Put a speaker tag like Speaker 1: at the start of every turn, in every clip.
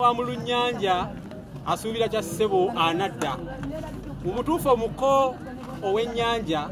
Speaker 1: Wa mu lunnyanja asuubira kya ssebo anadda. Mu butuufu omuko ow'ennyanja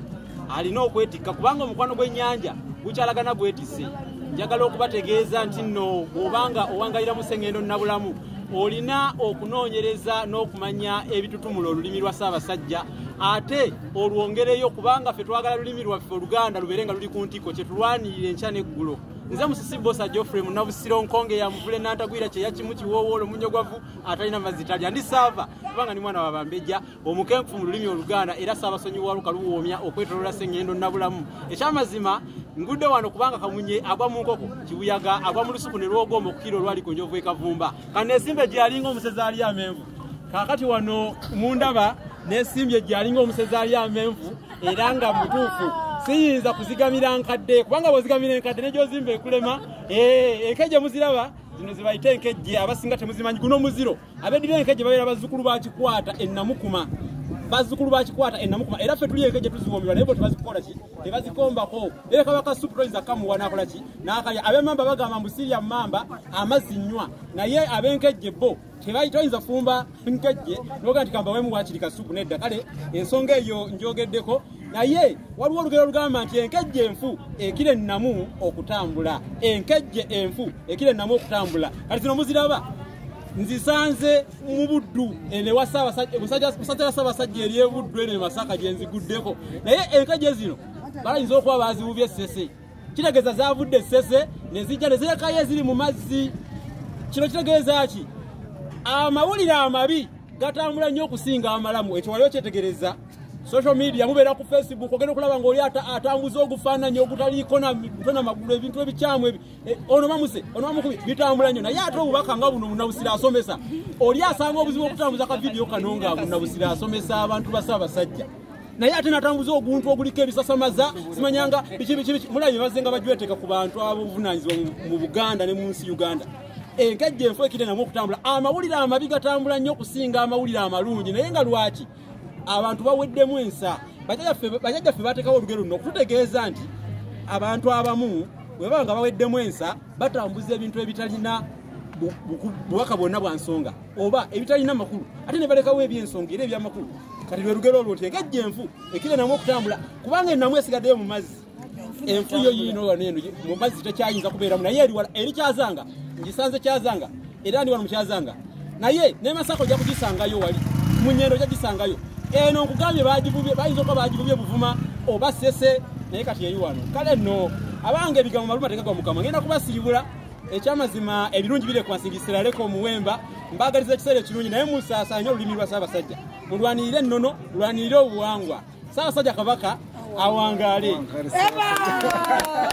Speaker 1: alina okwetikka, kubanga omukwano gw'ennyanja gukyalagana gwetisse. Njagala okubategeeza nti nno bw'obanga owangalira mu Ssengendo Nabulamu, olina okunoonyereza n'okumanya ebitutumula olulimi lwa Ssaabasajja, ate olwongereyo, kubanga ffe twagala lulimi lwaffe Oluganda lubeere nga luli ku ntikko, kye tulwanirira enkya n'eggulo. Nze Musisi Bosa Geoffrey Munabusiro Nkonge ya Muvule Nantagwira kye yakimu kiwoowoolo munyogwavu atalina mazzi talya. Ndi saava kubanga ndi mwana wa bambejja omukenkufu mu lulimi Oluganda, era Ssaabasonyi wa Lukaluwoomya okwetoloola Ssengendo Nabulamu. Ekyamazima ngudde wano kubanga Kamunye agwa mu nkoko, Kibuyaga agwa mu lusuku ne lwogomba okukira olwali ku njovu ekavumba. Kaneesimbe gyalinga omusezi ali amenvu. Kaakati wano mundaba nesimbye gyalinga omusezi ali amenvu, era nga mutuufu siyinza kuzigamira nkadde, kubanga bw'ozigamira enkadde ne gy'ozimba ekulema. Enkejje muziraba zino zibayite enkejje, abasinga temuzimanyi. Guno muziro. Abeddira enkejje babeera bazzukulu ba Kikwata ennamukuma, bazzukulu ba Kikwata ennamukuma, era ffe tuli enkejje tuziwoomerwa, naye bo tebazikola ki, tebazikombako. Era kabaka supu toyinza kamuwa n'akola ki, n'akalya. Ab'emmamba bagamba mbu sirya mmamba, amazzi nnywa, naye ab'enkejje bo toyinza fumba nkejje noga nti kambawemu waakiri kasupu, nedda. Kale ensonga eyo njogeddeko, naye waliwo olugero olugamba nti enkejje enfu ekira ennamu okutambula, enkejje enfu ekira ennamu okutambula. Kati zino muziraba nzisanze mu Buddu eno ewa Musajja Ssaabasajja eri e Buddu eno e Masaka gye nziguddeko, naye enkejje zino bayinza okuba baziwubye Essese. Kitegeeza zavudde Essese ne zijja ne zirekayo eziri mu mazzi. Kino kitegeeza ki? Amawulire amabi gatambula nnyo okusinga amalamu. Ekyo wali okyetegereza? Social media mubeera ku Facebook, ogenda okulaba ng'oli atambuza ogufaananyi ogutaliiko mutwe na magulu, ebintu ebikyamu ebi ono bamuse, ono bamukubi, bitambula nnyo. Naye ate obubaka nga buno, Munnabusiro asomesa, oli asanga obuzibu okutambuza ka vidiyo kano nga Munnabusiro asomesa abantu ba Ssaabasajja, naye ate natambuza oguntu oguliko ebisasamaza, simanyanga biki biki biki. Mulabye bazze nga bajweteeka ku bantu ab'obuvunaanyizibwa mu Buganda ne mu nsi Uganda. Enkejje enfu ekire namu okutambula. Amawulire amabi gatambula nnyo okusinga amawulire amalungi, naye nga lwaki? Abantu baweddemu ensa. Bajjajjaffe bateekawo olugero luno okututegeeza nti abantu abamu bwe baba nga baweddemu ensa, batambuza ebintu ebitalina bubaka bwonna bwa nsonga oba ebitalina makulu, ate ne balekawo ebyensonga era ebyamakulu. Kati lwe lugero olwo nti enkejje enfu ekire namu okutambula, kubanga ennamu esigaddeyo mu mazzi, enfu yo yiino wano eno mu mazzi tekyayinza kubeeramu, naye eri wala eri Kyazanga. Ngisanze Kyazanga, era ndi wano mu Kyazanga, naye ne Masaka ojja kugisangayo, wali mu Nyendo ojja gisangayo. Eno nkugambye bagivubye, bayinza okuba bagivubye Buvuma oba Sese, naye kati eri wano. Kale nno abange, ebigambo maluma tegagwa mukama. Ngenda kubasiibula. Ekyamazima ebirungi birekwa nsingisiraleko omuwemba. Mbagaliza ekiseera ekirungi, naye musaasaanye olulimi lwa Ssaabasajja, mulwanirire ennono, mulwanirire obuwangwa. Ssaabasajja Kabaka awangaale.
Speaker 2: Eba!